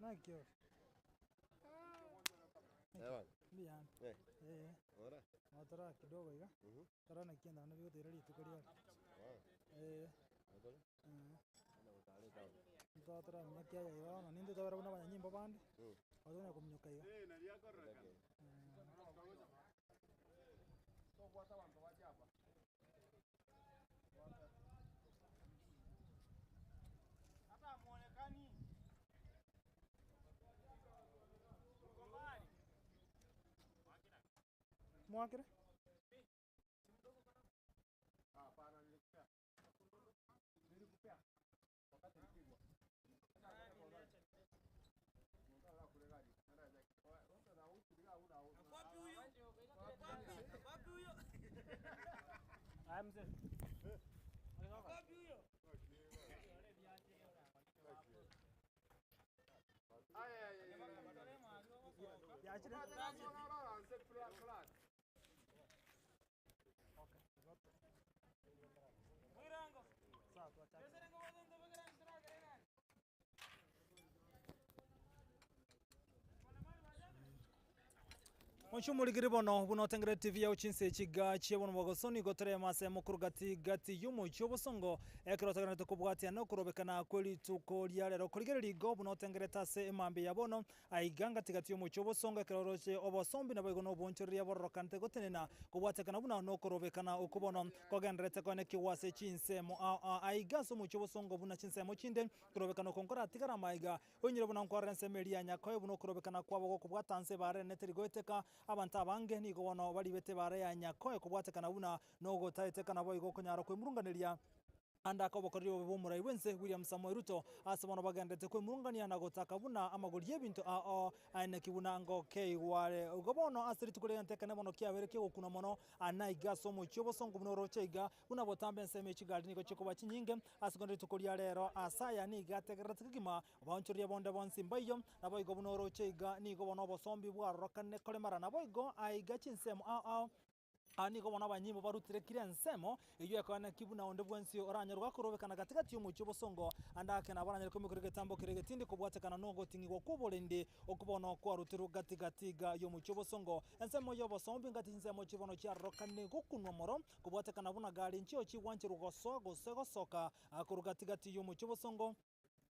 Naki ore? Mbuya ande. Eh. Nabo tore kidogo iga, tore naki enda naende bigotoira rituko riare. Eh. Ntoa toramenya kiaya iga bono nintwe tobere buna abanyanyimbo bande, nabo tonya kominyoka iga. Mwakire? Monche omorigiri bono buna otengere TV yao chinse echi iga chie bono bwagoso nigo torema ase emokoro gati gati y'omochie obosongo ekero otagenderete kobwatia na okorobekana kwe rituko ria rero korigereria igo buna otengerete ase emambia ya bono Aiga ngati-gati y'omochie obosongo ekero oroche obosombi naboigo nobonchoreria bororokanete gotenena kobwatekana buna nokorobekana okwo bono kogendererete koenekigwa ase chinsemo ao ao. Aiga ase omochie obosongo buna chinsemo chinde, korobekana oko nkoratigare amaiga, oinyore buna nkwarora ensemo eria ya Nyakoe buna okorobekana kwabo gokobwata nse ebaara ere teri goeteka. Abanto abange nigo bono baribete ebaara ya Nyakoe kobwatekana buna nogotaeteka naboigo okonyara kwemurunganeria. Ande akabokoreria obobe bw'omorai bw'ense William Samoei Ruto ase bono bagenderete kwemurungania na gotaka buna amagori y'ebinto ao aeneki buna ngokeigwa are. Igo bono ase rituko ri'egento ekenene bono kiabeire ki'ogokuna mono ane aiga ase omochie obosongo buna oroche iga buna botambe ensemo ye chigari nigo chikoba chinyinge ase korende rituko ria rero ase aya nigo ategererete kegima baonchoreria bonde bonsi mbaiyo naboigo buna oroche iga nigo bono obosombi bwarorokanire koremara naboigo aiga chinsemo ao ao Aa nigo bono abanyimbo barutire kera ensemo, eyio ekoeneki buna onde bwensi oranyare gokorobekana gati-gati y'omochie obosongo, ande ake nabo aranyare koimokeria egetambo keria egetindi kobwatekana nogoting'igwa kw'oborendi okwo bono kwarutirwe gati-gati iga y'omochie obosongo. Ensemo y'obosombi ngati chinsemo chi bono chiarorokane gokunwa moro, kobwatekana buna gari nchio chigwancherwa gosoa gose gosoka korwa gati-gati y'omochie obosongo.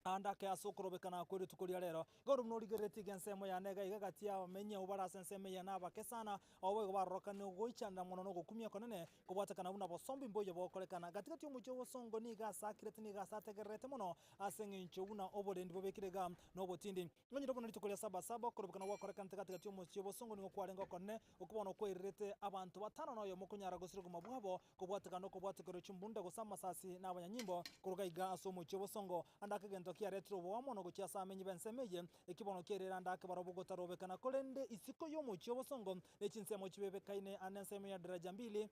Naende ake ase okorobekana kwe rituko ria rero. Igo buna origereretie iga ensemo yane iga iga gati y'abamenyi abwo bare ase ensemo eye nabake sana, abwo boigo barorokane ogoichanera mono na ogokumia okonene, kobwatekana buna bosombi mboiyo bogokorekana. Gati gati y'omochie obosongo nigo asakirete nigo ase ategererete mono ase eng'encho buna oborendi bobekire iga na obotindi. Nonyore buna rituko ria saba saba okorobekana gwakorekanete gati gati y'omochie obosongo nigo kwarenge okonene, okwo bono kwairerete abanto batano na oyomo konyara gosira obogima bwabo, Kobwatekana nokobwatekerwa chimbunda gose amasasi na abanyanyimbo koruga aiga ase omochie obosongo, ande ake egento kiaretire oboa mono gochia ase amenyi b'ensemo eye, eki bono kiairire ande ake barobwo gotarobekana korende isiko y'omochie obosongo ne chinsemo chibebekaine ande ensemo ya Daraja Mbili,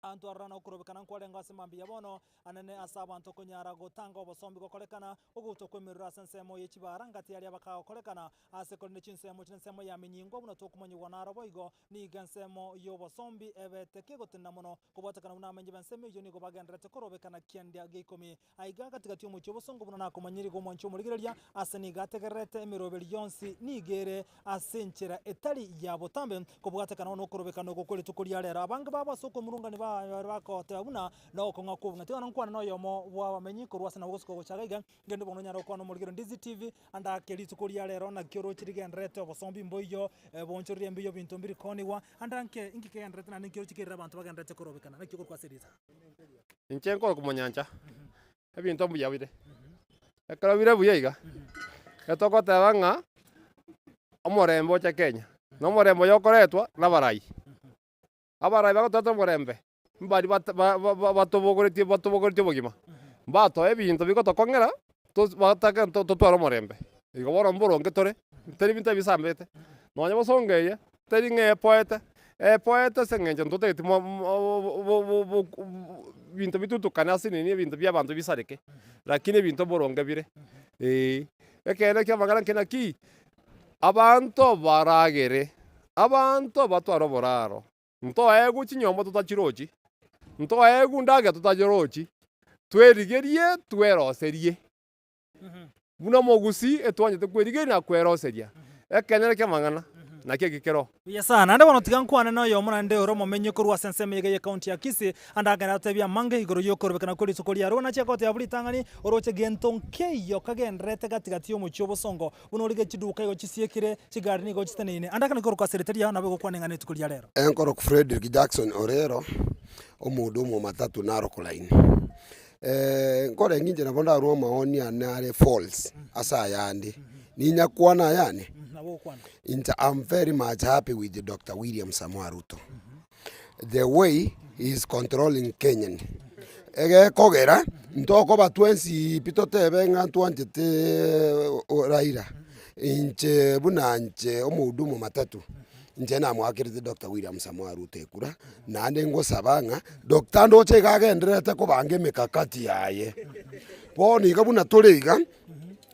Aanto aroro na okorobekana nkwarengeo ase mambia bono, anene ase abanto konyara gotanga obosombi gokorekana, ogoutwa kw'emerero ase ensemo ye chibaara ngati aria bakagokorekana, ase korende chinsemo chire ensemo ya menyingwa buna tokomanyigwa naro boigo, Nigo ensemo y'obosombi ebete kegotenena mono, kobwatekana buna abamenyi b'ensemo eyio nigo bagendererete korobekana kianda gia ikomi. Aiga gati-gati y'omochie obosongo buna nakomanyire igo omwanchi omorigereria, ase nigo ategererete emeroberi yonsi nigo ere ase enchera etari ya botambe, kobwatekana nokorobekana oko kwe rituko ria rero. Abange babo ase okomurungania ba bakoteba buna nogokong'a kw'obong'aini. Tiga nkwane noyomo bw'abamenyi korwa ase nabo gosika gocha iga iga, Ngende bono onyare gokwana omorigero Ndizi TV, ande ake rituko ria rero naki oroche rigendererete obosombi mboiyo, bonchoreria mbuya ebinto mbiri koonigwa, ande anke inki kegendererete naende inki oroche kerire abanto bagendererete korobekana naki okorokwa ase erieta? Inche nkorokwa Monyancha, ebinto mbuya bire, ekero bire buya iga, etogoteba ng'a omorembe oche Kenya, na omorembe oyo okoretwa na abarai. Abarai bagotwata omorembe, mbari bat- ba- ba- ba- batobogoretie batobogoretie obogima, mbatoe ebinto bigotokong'era tos batake to- totware omorembe. Igo bono mboronge tore, teri binto ebisambete, nonye bosongo eye, teri ng'a epoete, epoete ase eng'encho ntotageti mo mo bo bo bo binto bitutukane ase nini ebinto bia abanto bisareke, lakini ebinto mboronge bire eh. Ekeene kia amang'ana nki naki, Abanto baragere, abanto batware oboraro, ntoegwe chinyomba totachirochi, ntoegwe endagera totachirochi, twerigerie tweroserie. Buna omogusii etwanchete kwerigeria na kweroseria ekenyoro ki'amang'ana, naki eke kero. Buya sana. Naende bono tiga nkwane noyomo naende ore omomenyi korwa ase ensemo eye y'ecounty ya Kisii, ande agende atotebie amange igoro y'okorobekana kwe rituko riarwo. Nachia goteba buna ritang'ani oroche gento nkeiyo kagendererete gati gati y'omochie obosongo, buna orige chiduka igo chisiekire, chigari nigo chiteneine. Ande akana korokwa ase erieta riao nabo egokwana ing'ana rituko ria rero. Enkorok Fredrick Jackson Orero, omohudumu o matatu Narok Line. Nkorenge inche nabo ndarue amaoni ane are false ase ayande, ninyakwana ayane? Inche am very much happy with Doctor William Samoei Ruto, the way he is controlling Kenyan, egekogera ntokoba twensi pi totebe ng'a ntwanchete Raila, inche buna inche omohudumu matatu. Inche namoakerete Doctor William Samoei Ruto ekura, naende ngosaba ng'a Doctor ndoche iga agendererete kobanga emekakati yaye. Bono iga buna tore iga,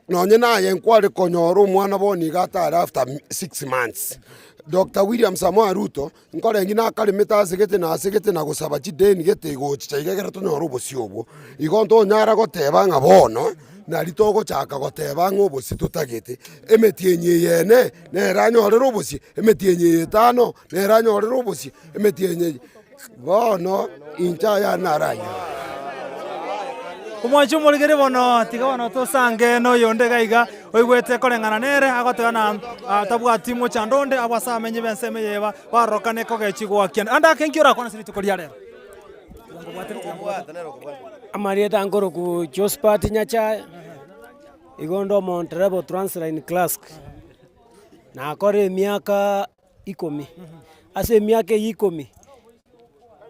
nonye naye nkware konyora omwana bono iga atare after 6 months. Doctor William Samoei Ruto, nkorenge nakaremete ase gete na ase gete na gosaba chideni gete igochicha iga ekero tonyore obosio obwo. Igo ntonyara goteba ng'a bono, nari togochaka goteba ng'a obosie totagete, emetienyi eye ene, nere anyorere obosie, emetienyi eye etano, nere anyorere obosie, emetienyi eye. Bono inche aya naranyore. Omwanchi omorigeri bono, tiga bono tosange noyonde iga iga, oigwete koreng'ana nere, agoteba na tabwati mochando onde, abwo ase abamenyi b'ensemo eye eba barorokane kogechigwa kianda. Ande ake nki orakwane ase rituko ria rero? Amarieta nkorokwa Josphat Nyachae, igo onde omontereba o Transline Classic. Nakora emiaka ikomi, ase emiaka eyio ikomi,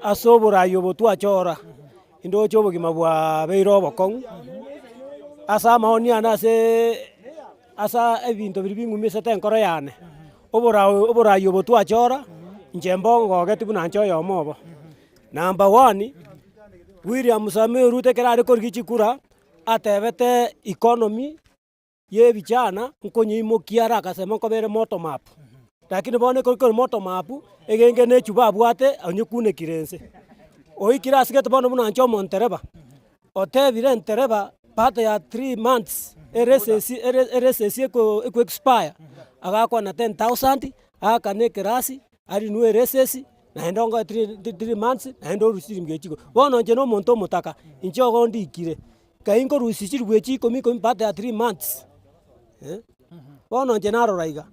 ase oborai obo twachora, ndoche obogima bwabeire obokong'u, ase amaoni ane aseeee asa ebinto biria bing'umisete enkoro yane, oborao oborai obo twachora, inche mbongogeti buna inche oyomo obo. Number one, William Samoei Ruto ekero are korigia chikura, atebete economy. Ya ebichana nkonyeimokia are agasema nkobere bottom up, lakini bono ekero kore bottom up, egenge na echuba abwate onyekunekire inse. Oikire ase gete bono buna inche omontereba, otebire entereba baada ya 3 months eresesi ere eresesi eko eko expire, agakwana 10,000, aakane ekerasi, arinwe eresesi, naende ongoe 3 months, naende orusie chiringi echiko. Bono inche na omonto omotaka, inche ogo ndikire. Nkai nkorusia chilifu echi ikomi ikomi baada ya 3 months eh, bono inche narora iga,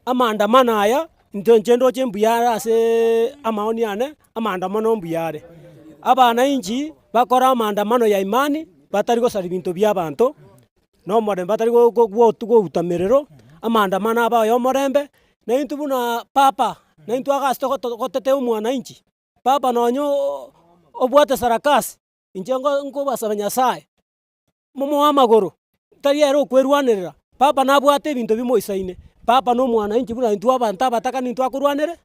amaandamano aya, intwe inche ndoche mbuya are aseeee amaoni ane, amaandamano mbuya are. Abanainchi bakore amaandamano ya imani, batari gosaria binto bia abanto, na omorembe batari go- go gotu gouta merero, amaandamano abe aya omorembe, na intwe buna papa, na intwe agasi togoto gotetea omwanainchi, papa nonye obwate sarakasi. Inche nkobasaba Nyasae, momoe amagoro, tari ere okwerwanerera, papa nabwate ebinto bimoisaine, papa na omwananchi buna intwe abanto abataka nintwe akorwanere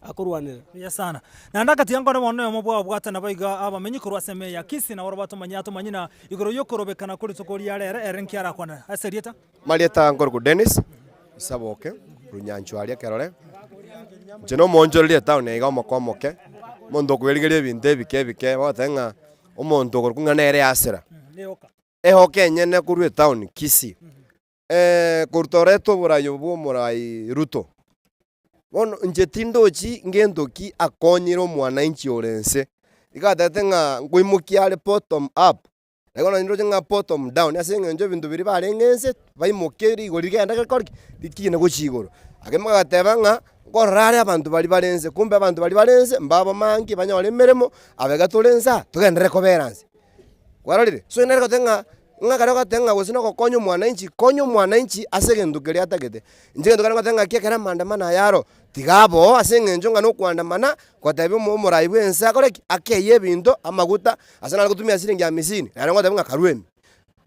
akorwanerera. Buya sana. Naende agatiga nkore bono noyomo bw'ababwate nabo iga abamenyi korwa ase emee ya Kisii, nabo batomanyie atomanyie na igoro y'okorobekana kwe rituko ria rero ere nki arakwane. Ase erieta. Marieta nkorokwa Dennis Isaboke, Runyanchwa aria Kerore. Inche na omoonchoreria etown iga omoke omoke, omonto okwerigeria ebinto ebike ebike, bagoteba ng'a omonto okorokwa ng'a nere asira. Ehoka enyene korwa etown Kisii, korwa toreta oborai obo bwa omorai Ruto, bono inche tindochi ngento ki akonyire omwananchi ore nse, iga atebete ng'a nkoimokia are bottom up. Igo nonye nroche ng'a bottom down ase eng'encho ebinto biria barenge inse, baimoke rigori rigende rikore ki? Rikine gochia igoro. Ake bagateba ng'a nkorora are abanto baria bare inse, kumbe abanto baria bare inse mbabamangie banyore emeremo, abaiga tore inse aa, togenderere kobera inse. Kwarorire? So nere goteba ng'a, ng'a ekero ogoteba ng'a gose na ogokonya omwananchi, konya omwananchi ase egento keria atagete. Inche egento keria ngoteba ng'aki ekero amaandamano aya aro, tiga abe oo ase eng'encho ng'a na okoandamana, gotebia omo omorai bwa ense akore ki? Akeyie ebinto, amaguta, Ase nare gotumia siringi hamisini, nere ngoteba ng'a karue ime.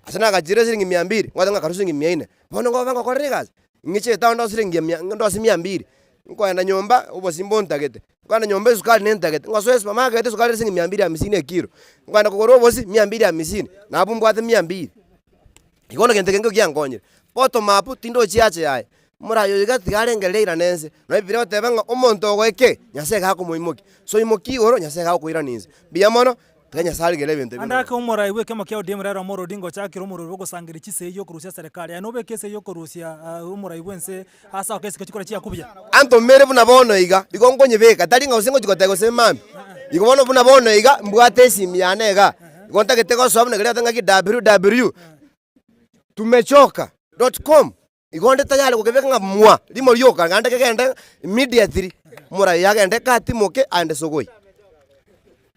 Ase nagachire siringi mia mbiri, ngoteba ng'a karue siringi mia ine. Bono ngoba ngokorera egasi, ng'iche etown ndose siringi mia ndose mia mbiri, nkoenda nyomba obosie mbontagete, nkoenda nyomba esukari nentagete, ngosoa esupermarket esukari ere siringi mia mbiri hamisini ekiro, nkoenda kogora obosie mia mbiri hamisini, nabwo mbwate mia mbiri. Igo bono gento ekio giankonyire. Bottom up tindochi ache yaya, omorai oyo iga tiga arengereria airane inse, nonye ebibiria egoteba ng'a omonto ogoe ki, Nyasaye iga akomoimokia. So imokia igoro, Nyasaye iga agokoirania inse. Mbuya mono. Tiga Nyasae arigere ebinto ebio Ande ake omorai bw'ekiama kia ODM Raila Amolo Odinga ochakire omorweri bw'ogosangereria chisegi okorusia serikali. Aye nobeke esegi okorusia omorai bw'ense ase agoka esiko chikore chiakubia. Antomere buna bono iga, igo nkonyebeka, tari ng'a gose ngochia goteba gose mambia. Igo bono buna bono iga, mbwate esimi yane igaa, igo ntagete gosoa buna keria ng'aki ww tumechoka dot com, igo onde tayari gokebeka ng'a mwa, rimo rioka naende kegende immediately, omorai agende katimoke aende sokoi.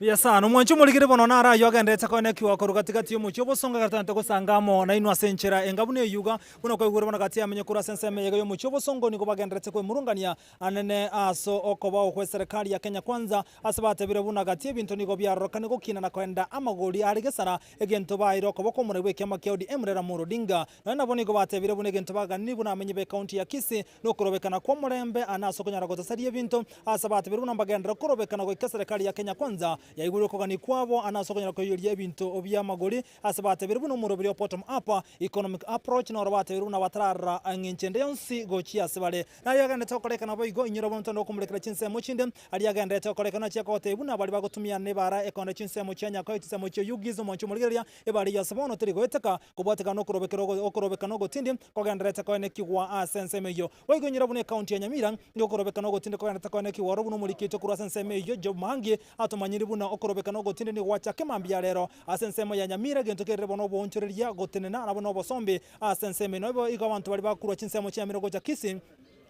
Buya sana. Omwanchi omorigere bono naro ayio agenderete koenekiwa korwa gati-gati y'omochie obosongo ekero togente gosanga amo nainwe ase enchera enga buna eyuga, buna kwaigure bono gati y'amenyo korwa ase ensemo eyega y'omochie obosongo nigo bagenderete kwemurungania anene ase okobao gwe serikali ya Kenya Kwanza ase batebire buna gati ebinto nigo biarorokane gokina na koenda amagori are gesara egento baeire okoboko omorai bw'ekiama kia ODM Raila Amolo Odinga. Nonya nabo nigo batebire buna egento baganiri buna amenyi b'ecounty ya Kisii nokorobekana kw'omorembe ane ase okonyara gotasaria ebinto Ase abateberwe buna mbagenderere korobekana goika eserekari ya Kenya Kwanza yaigure okogania kwabo ane ase okonyara koiyoria ebinto bi'amagori. Ase bateberwe buna omoroberi o Bottom Up Economic Approach noro bateberwe buna batararora eng'encho ende yonsi gochia ase bare. Nario agenderete gokorekana boigo, inyora buna totende gokomorekera chinsemo chinde. Aria agenderete gokorekana nachia gotebia buna baria bagotumia nebara ekonda chinsemo chia Nyakoe chinsemo chia Oyugis omwancho omorigereria ebara eyio ase bono teri goeteka kobwatekana nokorobekera okorobekana ogotindi kogendererete koenekigwa ase ensemo eyio. Boigo inyora buna ekaunti ya Nyamira nigo okorobekana ogotindi kogendererete koenekigwa oro buna omorikito korwa ase ensemo eyio Job Mahangi atomanyiri buna okorobekana ogotindi nigo gwachaka emambia ya rero ase ensemo ya Nyamira egento kerire bono oboonchoreria gotenena nabo nobosombi ase ensemo eye. Nabo igo abanto baria bakorwa chinsemo chia Nyamira gocha Kisii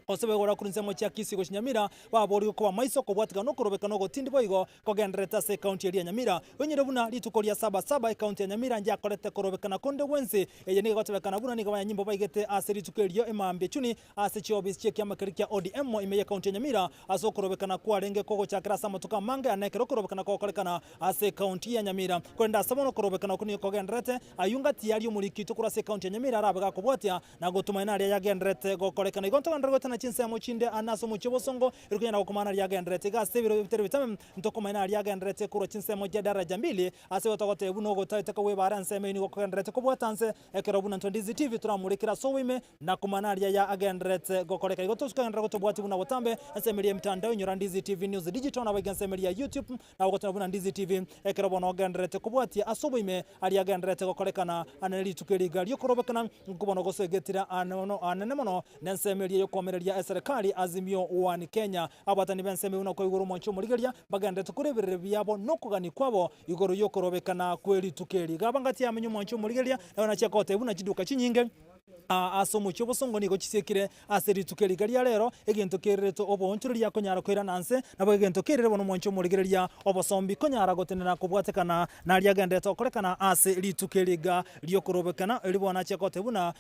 gose baigora korwa ensemo chia Kisii gochia Nyamira baborigwe koba maiso kobwatikana nokorobekana ogotindi boigo kogendererete ase ekaunti eria ya Nyamira. Oinyore buna rituko ria saba saba ekaunti ya Nyamira njakorete korobekana konde gwensi. Eye nigo egotebekana buna nigo abanyanyimbo baigete ase rituko erio emambia chuni ase chiobisi chi'ekiama keria kia ODM ime y'ekaunti ya Nyamira ase okorobekana kwarenge kogochakera ase amatuko amange ane ekero okorobekana kogokorekana ase ekaunti ya Nyamira. Korende ase bono okorobekana okwo nigo kogendererete ayio ngati yaria omoriki oito korwa ase ekaunti ya Nyamira arabe gakobwatia na gotumanya naria yagendererete gokorekana. Igo ntogenderere goetana chinsemo chinde ane ase omochie obosongo eri konyara gokomana naria yagendererete. Iga ase ebiro bitari bitame ntokomanya naria yagendererete korwa chinsemo chia daraja mbili ase igo togotebia buna ogotaeteka gw'ebaara ensemo eyio nigo kogendererete kobwata nse ekero buna ntwe Ndizi TV toramorekere ase oboime na komanya naria yagendererete gokoreka. Igo tosukagenderera gotobwatia buna botambe ensemo eria y'emitandao inyora Ndizi TV News Digital nabo iga ensemo eria ya YouTube nabo goteba buna Ndizi TV ekero bono ogendererete kobwatia ase oboime aria agendererete gokorekana ane rituko eri iga riokorobekana nkobono gosegetire anene mono nensemo eria yokoamereria eserekari Azimio One Kenya. Abatani b'ensemo eyio nakoigora omwancho omorigereria bagendererete koreberera ebiabo nokogania kwabo igoro yokorobekana kwe rituko eri. Iga abangati yamenye omwancho omorigereria nabo nachia gotebia buna chiduka chinyinge ase omochie obosongo nigo chisiekire Ase rituko eri iga ria rero, egento kererete oboonchoreria konyara koirana nse, nabo egento kerire bono omwancho omorigereria obosombi konyara gotenena kobwatekana naria agenderete gokorekana ase rituko eri iga riokorobekana, erio bono achia goteba buna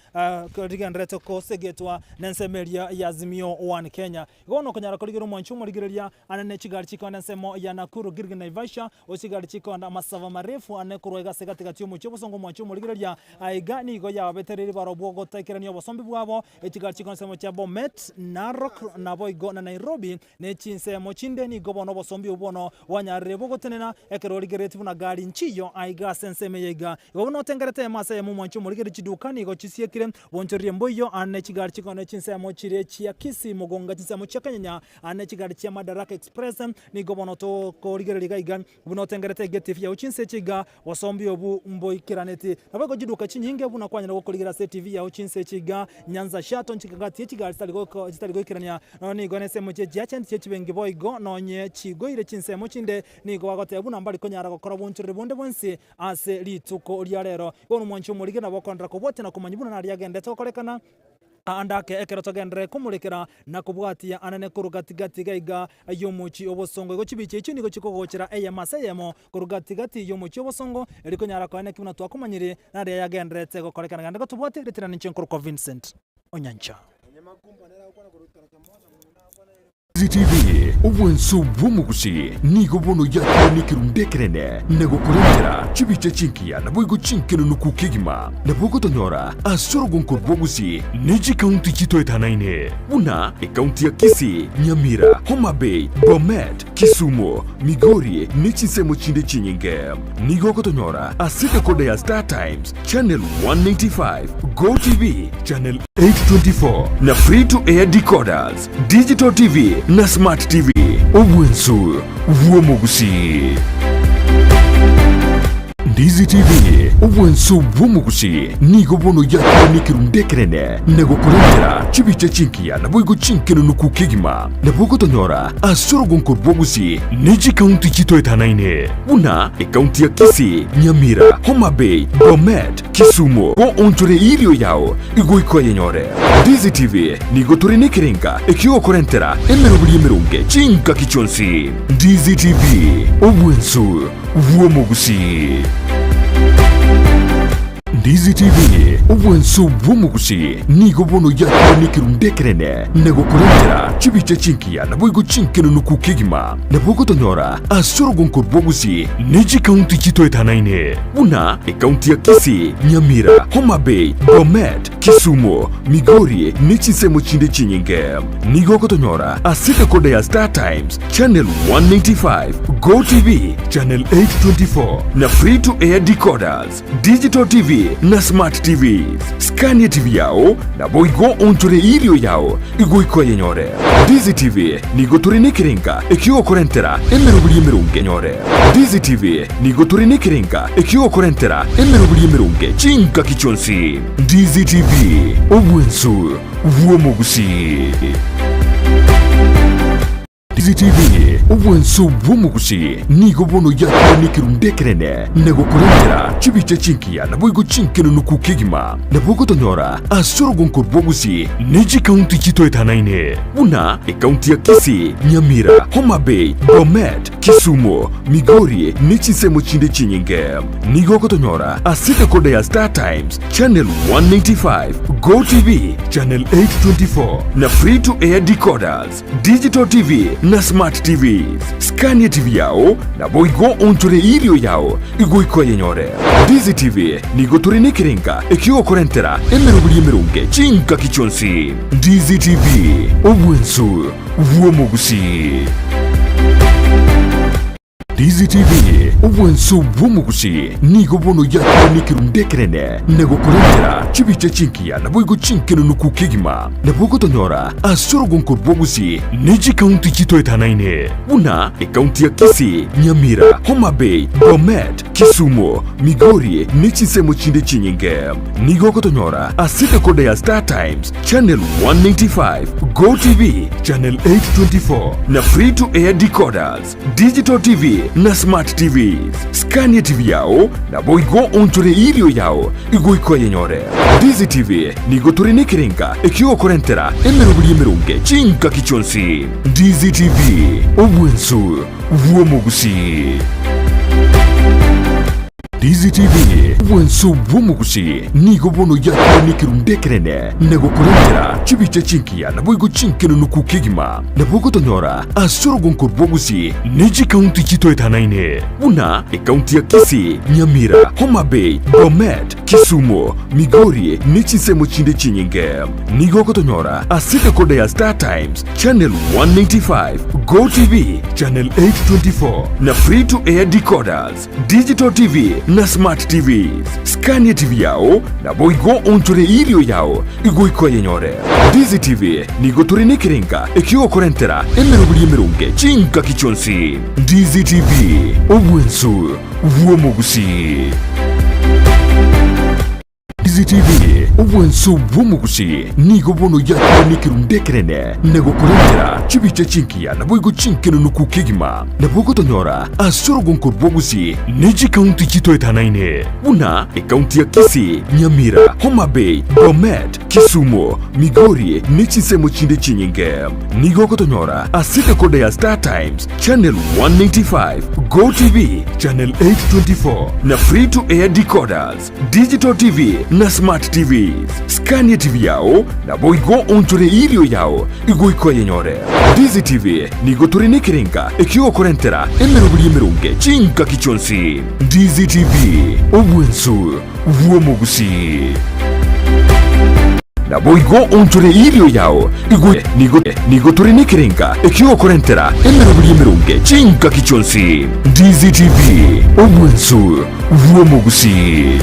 rigendererete kosegetwa nensemo eria ya Azimio One Kenya. Igo bono okonyara korigereria omwancho omorigereria ane ne chigari chikoenda ensemo ya Nakuru, Gilgil, Naivasha, gose chigari chikoenda amasabo marefu ane korwa iga ase gati gati y'omochie obosongo omwancho omorigereria Aiga nigo yababetereirie barobwo gotaikerania obosombi bwabo, echigari chi'ensemo chia Bomet, Narok, naboigo na Nairobi, ne chinsemo chinde nigo bono obosombi obwo bono bwanyarire bogotenena ekero origereretie buna gari nchiyo aiga ase ensemo eye iga. Igo buna otengerete eyemo ase eyemo omwanchi omorigereria chiduka nigo chisiekire bonchorerie mboiyo ane chigari chikona chinsemo chiria chia Kisii Mugunga chinsemo chia Kenyenya ane chigari chia Madaraka Express nigo bono tokorigereria iga iga Buna otengerete egetifi yao chinse echi iga, bosombi obu mboikeraneti. Naboigo chiduka chinyinge buna kwanyara gokorigera ase etivi yao chinse echi iga, Nyanza Shuttle nchikagatie chigari chitari goikerania. Nonya nigo nensemo chie chiagent chie chibenki boigo nonye chigoire chinsemo chinde nigo bagoteba buna mbari konyara gokora obonchoreri bonde bwensi ase rituko ria rero. Bono omwanchi omorige nabo okoenderera kobwatia na komanya buna naria agendete gokorekana. Aande ake ekero togenderere komorekera na kobwatia anene korwa gati-gati gaiga y'omochie obosongo. Igo chibicha echio nigo chikogochera eyemo ase eyemo korwa gati-gati y'omochie obosongo, erio konyara koene ki buna twakomanyire naria yagendererete gokorekana. Genda gotobwate ritirani inche nkorokwa Vincent Onyancha. CCTV, obwanso bw'omogusi nigo bono yakire nekerundu ekenene na gokorentera chibicha chingiya naboigo chinkenenuku kegima. Nabo ogotonyora ase orogonko rw'ogusi ne chikaunti chitoetanaine buna ekaunti ya Kisii, Nyamira, Homa Bay, Bomet, Kisumu, Migori ne chinsemo chinde chinyinge. Nigo ogotonyora ase decoder ya Star Times, Channel 195, Go TV, Channel 824 na Free to Air decoders. Digital TV na Smart TV, obwensu bw'omogusii. Ndizi TV, obwanso bw'omogusi, nigo bono yakire nekerundu ekenene na gokorentera chibicha chingiya naboigo chinkenunuku kegima. Nabo ogotonyora ase orogonko rw'ogusi ne chikaunti chitoetanaine buna ekaunti ya Kisii, Nyamira, Homa Bay, Bomet, Kisumu, go onchore irio yao igoika oyenyore. Ndizi TV nigo tore nekerenga ekiogokorentera emeroberi emeronge chingaki chionsi. Ndizi TV, obwansu bw'omogusii. Ndizi TV, obwansu bw'omogusii, nigo bono yakire nekerundu ekenene na gokorentera chibicha chingiya naboigo chinkenunuku kegima. Nabo ogotonyora ase orogonko rw'ogusii ne chikaunti chitoetanaine buna ekaunti ya Kisii, Nyamira, Homa Bay, Bomet, Kisumu, Migori ne chinsemo chinde chinyinge. Nigo ogotonyora ase decoder ya Star Times, Channel 195, Go TV, Channel 824 na Free to Air decoders, Digital TV na Smart TVs. Skania TV yao naboigo onchore irio yao igoika oyenyore. Ndizi TV nigo tore nekerenga ekiogokorentera emeroberi emeronge nyore. Ndizi TV nigo tore nekerenga ekiogokorentera emeroberi emeronge chingaki chionsi. Ndizi TV, obwansu bw'omogusii. Ndizi TV, obwansu bw'omogusii, nigo bono yakire nekerundu ekenene na gokorentera chibicha chingiya naboigo chinkenunuku kegima. Nabo ogotonyora ase orogonko rw'ogusii ne chikaunti chitoetanaine buna ekaunti ya Kisii, Nyamira, Homa Bay, Bomet, Kisumu, Migori ne chinsemo chinde chinyinge. Nigo ogotonyora ase decoder ya Star Times, Channel 195, Go TV, Channel 824 na Free to Air decoders, Digital TV na Smart TVs. Skania TV yao naboigo onchore irio yao igoika oyenyore. Ndizi TV nigo tore nekerenga ekiogokorentera emeroberi emeronge chingaki chionsi. Ndizi TV, obwansu bw'omogusii. Ndizi TV, obwansu bw'omogusii, nigo bono yakire nekerundu ekenene na gokorentera chibicha chingiya naboigo chinkenunuku kegima. Nabo ogotonyora ase orogonko rw'ogusii ne chikaunti chitoetanaine buna ekaunti ya Kisii, Nyamira, Homa Bay, Bomet, Kisumu, Migori ne chinsemo chinde chinyinge. Nigo ogotonyora ase decoder ya Star Times, Channel 195, Go TV, Channel 824 na Free to Air decoders, Digital TV na Smart TVs. Skania TV yao naboigo onchore irio yao igoika oyenyore. Ndizi TV nigo tore nekerenga ekiogokorentera emeroberi emeronge chingaki chionsi. Ndizi TV, obwansu bw'omogusii. Ndizi TV, obwansu bw'omogusii, nigo bono yakire nekerundu ekenene na gokorentera chibicha chingiya naboigo chinkenunuku kegima. Nabo ogotonyora ase orogonko rw'ogusii ne chikaunti chitoetanaine buna ekaunti ya Kisii, Nyamira, Homa Bay, Bomet, Kisumu, Migori ne chinsemo chinde chinyinge. Nigo ogotonyora ase decoder ya Star Times, Channel 195, Go TV, Channel 824 na Free to Air decoders, Digital TV na Smart TVs. Skania TV yao naboigo onchore irio yao igoika oyenyore. Ndizi TV nigo tore nekerenga ekiogokorentera emeroberi emeronge chingaki chionsi. Ndizi TV, obwansu bw'omogusii. Ndizi TV, obwansu bw'omogusii, nigo bono yakire nekerundu ekenene na gokorentera chibicha chingiya naboigo chinkenunuku kegima. Nabo ogotonyora ase orogonko rw'ogusii ne chikaunti chitoetanaine buna ekaunti ya Kisii, Nyamira, Homa Bay, Bomet, Kisumu, Migori ne chinsemo chinde chinyinge. Nigo ogotonyora ase decoder ya Star Times, Channel 195, Go TV, Channel 824 na Free to Air decoders, Digital TV na Smart TVs. Skania TV yao naboigo onchore irio yao igoika oyenyore. Ndizi TV nigo tore nekerenga ekiogokorentera emeroberi emeronge chingaki chionsi. Ndizi TV, obwansu bw'omogusii. Naboigo onchore irio yao igo nigo nigo tore nekerenga ekiogokorentera emeroberi emeronge chingaki chionsi. Ndizi TV, obwansu bw'omogusii.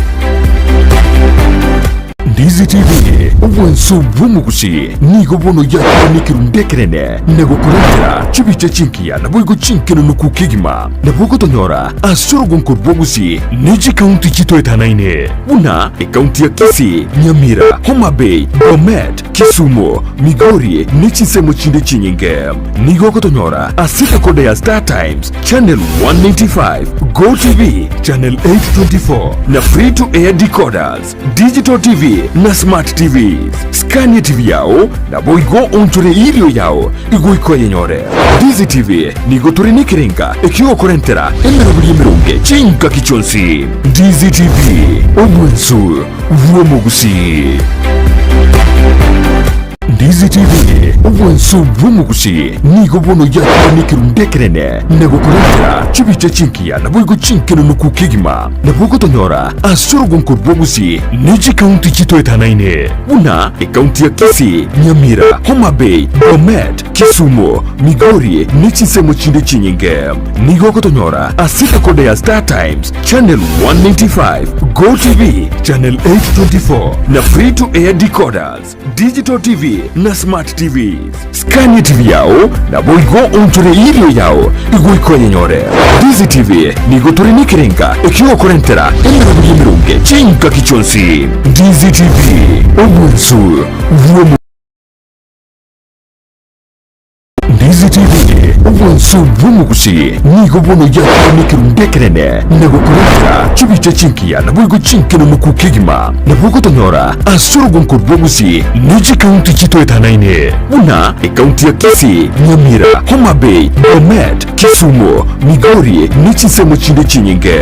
Ndizi TV, obwanso bw'omogusi nigo bono yakire nekerundu ekenene na gokorentera chibicha chinkiya naboigo chinkenenuku kegima. Nabo ogotonyora ase orogonko rw'ogusi ne chikaunti chitoetanaine buna ekaunti ya Kisii, Nyamira, Homa Bay, Bomet, Kisumu, Migori ne chinsemo chinde chinyinge. Nigo ogotonyora ase decoder ya Star Times, Channel 195, Go TV, Channel 824 na Free to Air decoders, Digital TV na Smart TVs. Skania TV yao naboigo onchore erio yao igoika oyenyore. Dizi TV nigo tore nekerenga ekiogokorentera emeroberi emeronge chingaki chionsi. Dizi TV, obwansu bw'omogusii. Ndizi TV, obwansu bw'omogusii nigo bono yakire nekerundu ekenene na gokorentera chibicha chinkiya naboigo chinkenenuku kegima. Nabo ogotonyora ase orogonko rw'ogusii ne chikaunti chitoetanaine buna ekaunti ya Kisii, Nyamira, Homa Bay, Bomet, Kisumu, Migori ne chinsemo chinde chinyinge. Nigo ogotonyora ase decoder ya Star Times, Channel 195, Go TV, Channel 824 na Free to Air decoders, Digital TV na Smart TVs. Skania TV yao naboigo onchore erio yao igoika oyenyore. Dizi TV nigo tore nekerenga ekiogokorentera emeroberi emeronge chingaki chionsi. Dizi TV, obwansu bw'omo. Ndizi TV, obwansu bw'omogusi nigo bono yakire nekerundu ekenene na gokorentera chibicha chinkiya naboigo chinkenenuku kegima. Nabo ogotonyora ase orogonko rw'ogusi ne chikaunti chitoetanaine buna ekaunti ya Kisii, Nyamira, Homa Bay, Bomet, Kisumu, Migori ne chinsemo chinde chinyinge.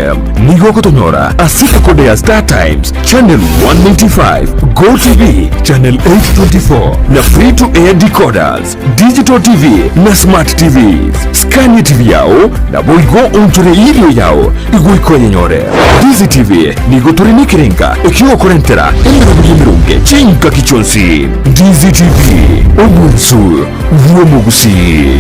Nigo ogotonyora ase decoder ya Star Times, Channel 195, Go TV, Channel 824 na Free to Air decoders, Digital TV na Smart TVs. Skania TV yao naboigo onchore erio yao igoika oyenyore. Dizi TV nigo tore nekerenga ekiogokorentera emeroberi emeronge chingaki chionsi. Dizi TV, obwansu bw'omogusii.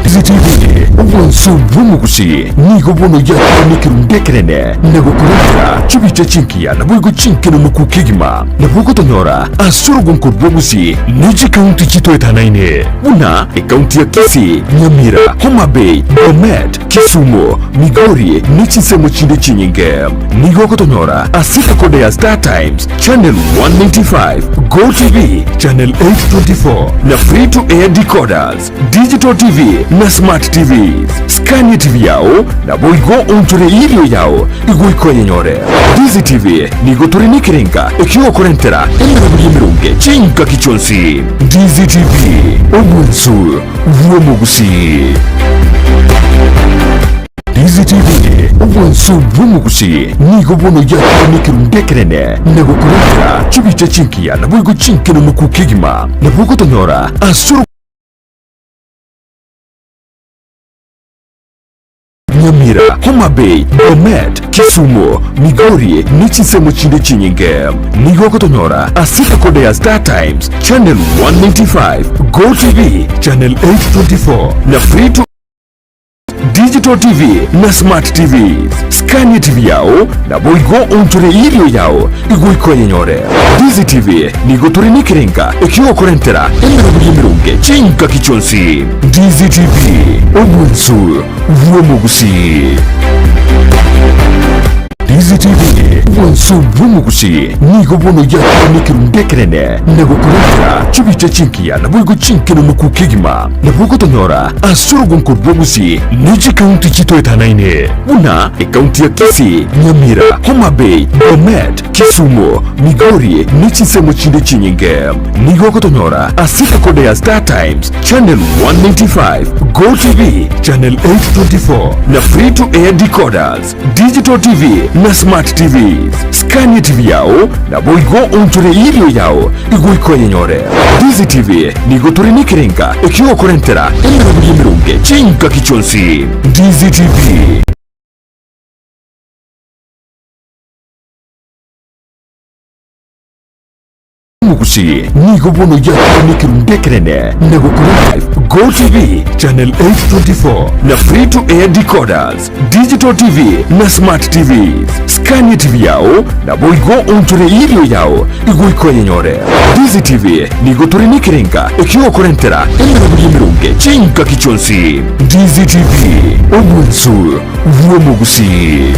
Dizi TV, obwansu bw'omogusii nigo bono yakire nekerundu ekenene na gokorentera chibicha chinkiya naboigo chinkenenuku kegima. Nabo ogotonyora ase orogonko rw'ogusii ne chikaunti chitoetanaine buna ekaunti ya Kisii, Nyamira, Homa Bay, Bomet, Kisumu, Migori ne chinsemo chinde chinyinge. Nigo ogotonyora ase decoder ya Star Times, Channel 195, Go TV, Channel 824 na Free to Air decoders, Digital TV na Smart TVs. Skania TV yao naboigo onchore erio yao igoika oyenyore. Dizi TV nigo tore nekerenga ekiogokorentera emeroberi emeronge chingaki chionsi. Dizi TV, obwansu bw'omogusii. Dizi TV, obwansu bw'omogusii nigo bono yakire nekerundu ekenene na gokorentera chibicha chinkiya naboigo chinkenenuku kegima. Nabo ogotonyora ase Nyamira, Homa Bay, Bomet, Kisumu, Migori ne chinsemo chinde chinyinge. Nigo ogotonyora ase decoder ya Star Times, Channel 195, Go TV, Channel 824 na Free to Digital TV na Smart TVs. Skania TV yao naboigo onchore erio yao igoika oyenyore. Dizi TV nigo tore nekerenga ekiogokorentera emeroberi emeronge chingaki chionsi. Dizi TV, obwansu bw'omogusii. Dizi TV, obwansu bw'omogusii nigo bono yakire nekerundu ekenene na gokorentera chibicha chinkiya naboigo chinkenenuku kegima. Nabo ogotonyora ase orogonko rw'ogusii ne chikaunti chitoetanaine buna ekaunti ya Kisii, Nyamira, Homa Bay, Bomet, Kisumu, Migori ne chinsemo chinde chinyinge. Nigo ogotonyora ase decoder ya Star Times, Channel 195, Go TV, Channel 824 na Free to Air decoders, Digital TV na Smart TVs. Skania TV yao naboigo onchore erio yao igoika oyenyore. Dizi TV nigo tore nekerenga ekiogokorentera emeroberi emeronge chingaki chionsi. Dizi TV. Omogusi nigo bono yakire nekerundu ekenene na gokora live Go TV channel 824 na free to air decoders, digital TV na smart TVs. Scania TV yao naboigo onchore irio yao igoika oyenyore. DCTV nigo tore nekerenga ekiogokorentera emeroberi emeronge chingaki chionsi. DCTV, obwansu bw'omogusii.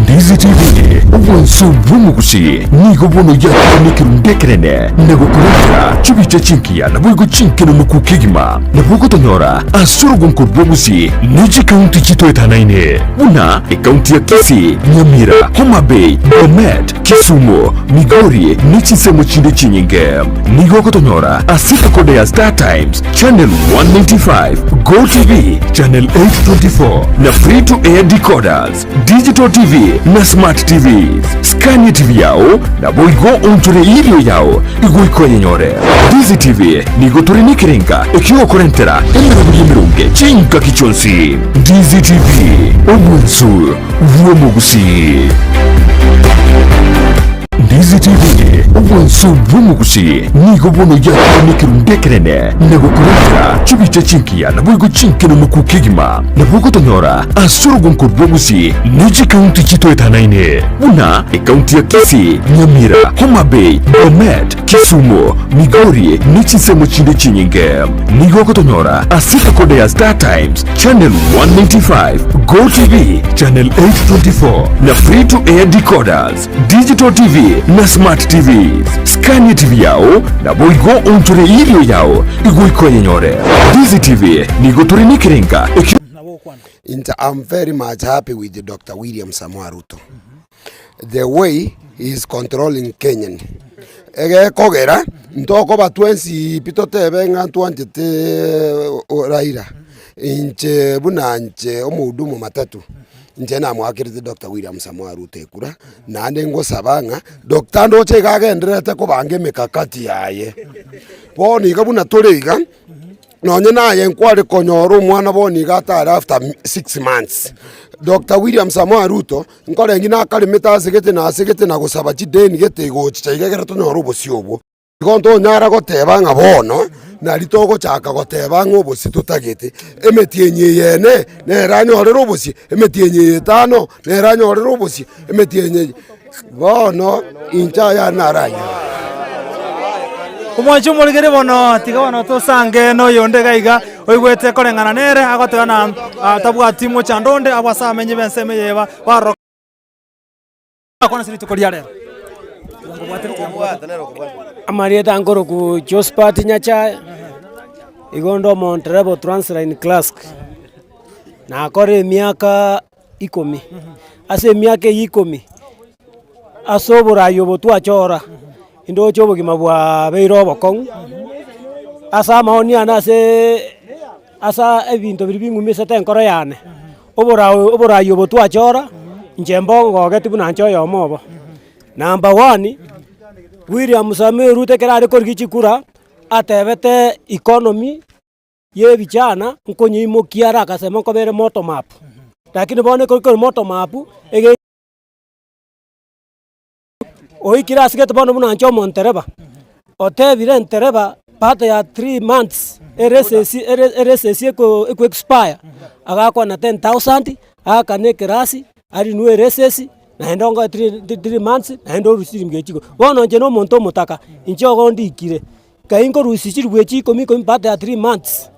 Ndizi TV, obwansu bw'omogusii nigo bono yakire nekerundu ekenene na gokorentera chibicha chingiya naboigo chinkenenuku kegima. Nabo ogotonyora ase orogonko rw'Ogusii ne chikaunti chitoetanaine buna ekaunti ya Kisii, Nyamira, Homa Bay, Bomet, Kisumu, Migori ne chinsemo chinde chinyinge. Nigo ogotonyora ase decoder ya Star Times, Channel 195, Go TV, Channel 824 na Free to Air decoders, Digital TV na Smart TVs. Scania TV yao naboigo onchore irio yao igoika oyenyore. DCTV nigo tore nekerenga ekiogokorentera emeroberi emeronge chingaki chionsi. DCTV, obwansu bw'omogusii. Ndizi TV, obwansu bw'omogusii nigo bono yakire nekerundu ekenene na gokorentera chibicha chingiya naboigo chinkenenuku kegima. Nabo ogotonyora ase orogonko rw'Ogusii ne chikaunti chitoetanaine buna ekaunti ya Kisii, Nyamira, Homa Bay, Bomet, Kisumu, Migori ne chinsemo chinde chinyinge. Nigo ogotonyora ase decoder ya Star Times, Channel 195, Go TV, Channel 824 na Free to Air decoders, Digital TV na Smart TVs. Scania TV yao naboigo onchore irio yao igoika oyenyore. DCTV nigo tore nekerenga ekio Nabo gokwana. Inche am very much happy with Doctor William Samoei Ruto. The way he is controlling Kenyan. Egekogera, ntokoba twensi pi totebe ng'a ntwanchete Raila. Inche buna inche omohudumu matatu, inche namoakerete Doctor William Samoei Ruto ekura, naende ngosaba ng'a Doctor ndoche iga agendererete kobanga emekakati yaye. Bono iga buna tore iga. Nonye naye nkware konyora omwana bono iga atare after 6 months. Doctor William Samoei Ruto, nkorenge nakaremete ase gete na ase gete na gosaba chideni gete egochicha iga ekero tonyore obosie obwo. Igo ntonyara goteba ng'a bono, nari togochaka goteba ng'a obosie totagete, emetienyi eye ene, nere anyorere obosie, emetienyi eye etano, nere anyorere obosie, emetienyi eye. Bono inche aya naranyore. Omwanchi omorigeri bono, tiga bono tosange noyonde iga iga, oigwete koreng'ana nere, agoteba na tabwati mochando onde, abwo ase abamenyi b'ensemo eye eba baroro Akwana ase rituko ria rero. Amarieta nkorokwa Josphat Nyachae, igo onde omontereba o Transline Classic, nakora emiaka ikomi, ase emiaka eyio ikomi, ase oborai obo twachora, ndoche obogima bwabeire obokong'u, ase amaoni ane aseeee asa ebinto biria bing'umesete enkoro yane, oborai oborai obo twachora, inche mbongogeti buna inche oyomo obo. Number one, William Samoei Ruto ekero are korigia chikura, atebete economy. Y'ebichana nkonyeimokia are agasemo nkobere bottom up, lakini bono ekero kore bottom up, ege oikire ase gete bono buna inche omontereba, otebire entereba baada ya 3 months eresesi ere eresesi eko eko expire, agakwana 10,000, aakane ekerasi, arinwe eresesi, naende ongoe 3 3 months, naende orusie chiringi echiko. Bono inche na omonto omotaka, inche ogo ndikire. Nkai nkorusia chilifu echi ikomi ikomi baada ya 3 months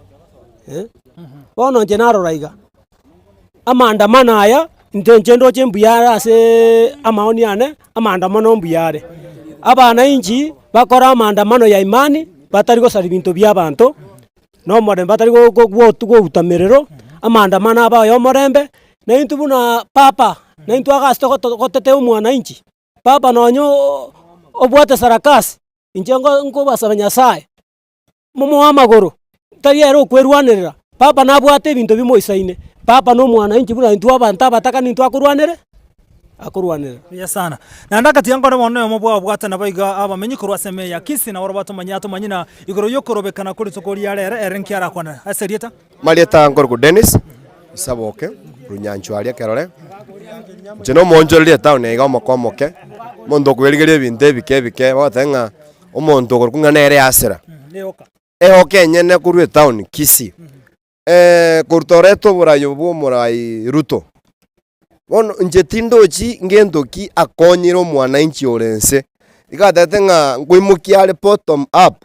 eh, bono inche narora iga, amaandamano aya, intwe inche ndoche mbuya are aseeee amaoni ane, amaandamano mbuya are. Abanainchi, bakore amaandamano ya imani, batari gosaria binto bia abanto, na omorembe batari go- go- gotu gouta merero, amaandamano abe aya omorembe, na intwe buna papa, na intwe agasi togoto gotetea omwanainchi, papa nonye ooo obwate sarakasi. Inche nkobasaba Nyasae, momoe amagoro, tari ere okwerwanerera, papa nabwate ebinto bimoisaine, papa na omwana inche buna intwe abanto abataka nintwe akorwanere? Akorwanerera. Buya sana. Naende agatiga nkore bono noyomo bw'ababwate nabo iga abamenyi korwa ase emee ya Kisii, nabo batomanyie atomanyie na igoro y'okorobekana kwa rituko ria rero ere nki arakwane. Ase erieta? Marieta nkorokwa Dennis Isaboke, Runyanchwa aria Kerore. Inche nomoonchoreria etown iga omoke omoke. Omonto okoerigeria ebinto ebike ebike, bagoteba ng'a omonto okorokwa ng'a nere asira. Eoka enyene korwa etown Kisii, korwa toreta oborai obo bwa omorai Ruto, bono inche tindochi ngento ki akonyire omwananchi ore nse, iga atebete ng'a nkoimokia are bottom up,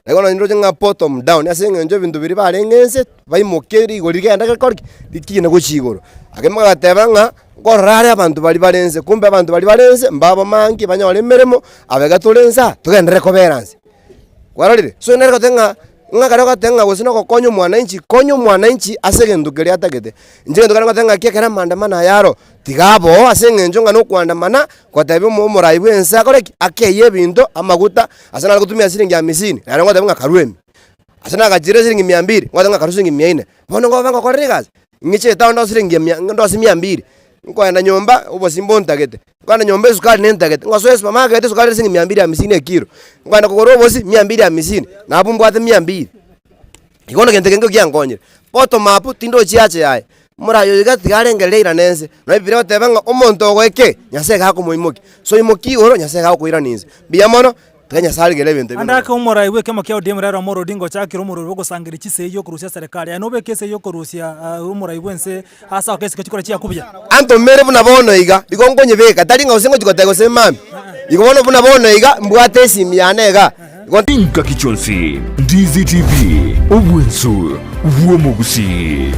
Igo nonye nroche ng'a bottom down ase eng'encho ebinto biria barenge nse, baimoke rigori rigende rikore ki? Rikine gochia igoro. Ake bagateba ng'a nkorora are abanto baria bare nse, kumbe abanto baria bare nse mbabamange banyore emeremo, aba iga tore nse aa, togenderere kobera nse. Kwarorire? So nere goteba ng'a, ng'a ekero ogoteba ng'a gose na ogokonya omwananchi, konya omwananchi ase egento keria atagete. Inche egento kere ngoteba ng'aki ekero amaandamano aya aro, tiga abe oo ase eng'encho ng'a na okoandamana, gotebia omo omorai bwa ense akore ki? Akeyie ebinto, amaguta, ase nare gotumia siringi hamisini, nere ngoteba ng'a karue ime. Ase nagachire siringi mia mbiri, ngoteba ng'a karue siringi mia ine. Bono ngoba ngokorera egasi, ng'iche etown ndose siringi mia ndose mia mbiri, nkoenda nyomba, obosie mbontagete, nkoenda nyomba esukari nentagete, ngosoa esupermarket esukari ere siringi mia mbiri hamisini ekiro, nkoenda kogora obosie mia mbiri hamisini, nabwo mbwate mia mbiri. Igo bono gento ekio giankonyire. Bottom up tindochi ache yaye, omorai oyo iga tiga arengereria airane nse, nonye ebibiria egoteba ng'a omonto ogoe ki? Nyasaye iga akomoimokia. So imokia igoro, Nyasaye iga agokoirania inse. Mbuya mono, tiga Nyasaye arigererie ebinto ebio Ande ake omorai bw'ekiama kia ODM Raila Amolo Odinga ochakire omorweri bw'ogosangereria chisegi okorusia eserekari. Aye nobeke esegi okorusia omorai bw'ense ase agoka esiko chikore chiaku buya. Antomere buna bono iga, igo nkonyebeka, tari ng'a gose ngochia goteba gose mambia. Igo bono buna bono iga, mbwate esimi yane igaa. Chingaki chionsi, Ndizi TV, obwenso bw'omogusii.